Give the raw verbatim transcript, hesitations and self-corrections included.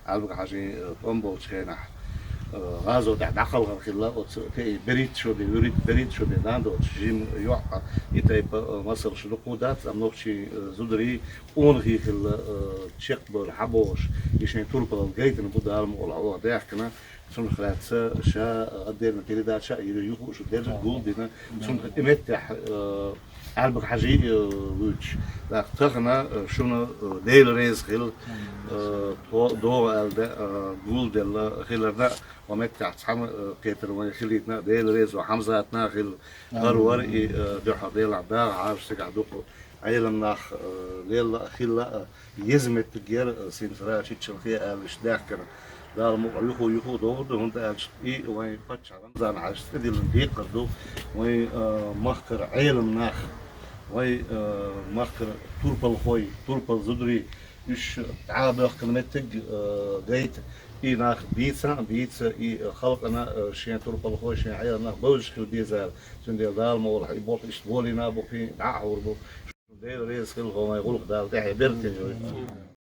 Ӏалбиг-Хьажий, э, тӀом болчу хенахь, э, гӀазот тӀехь дӀакхалхар хилла, оцу тӀе и берхӀитта шо бен, вуьрхӀитта, берхӀитта шо бен нана доцуш жима йоӀ, и тайпа, э, масал шу дукха дац, амма нохчийн, э, зударий къонахий хилла, э, чекхбевлла хьан бохуш, и шайн турпалалла гайтина бу Дала мукъалахь оха даьхкина, цунах лаьцна ша, э, отдельно передача а йира юха а шу дерриг гулдина, цунах и меттехь, э, Ӏалбиг-Хьажий, э, вуьйцуш. ТӀаккха тахана, э, шуна, э, Дела реза хила, э, то-, догӀу аьлла де, э, гулделла хиларна, ва меттехь цхьана, э, кхетар вайн хилийтина, Дела реза ву Хьамзатна а хила, хӀара вара и, э, дуьхьал Делахь дагӀа Ӏалаш цигахь дукха Ӏелам нах, э, лелла а, хилла а, еза меттиг яра, э, синцара чиччалхе аьлла иштта даьхкина. Дала мукъа юху-юху догӀу ду, хӀунда аьлча и вайн паччахь Рамзан-Хьаьжас тӀедиллина декхар ду, вайн, э, махкара Ӏелам нах, вайн, э, махкара турпалхой, турпал зударий, уьш дӀа а боьхкина меттиг, э, гайта, и нах бийца а бийца, и халкъана, э, шен турпалхой, шен Ӏелам нах бевзаш хила дезара. Цундела Дала мукъалахь и болх иштта болийна а бу кхин, дӀа а хьур бу. Дела реза хила, хӀо вайн гӀуллакх Дала тӀаьхье бертина йойла.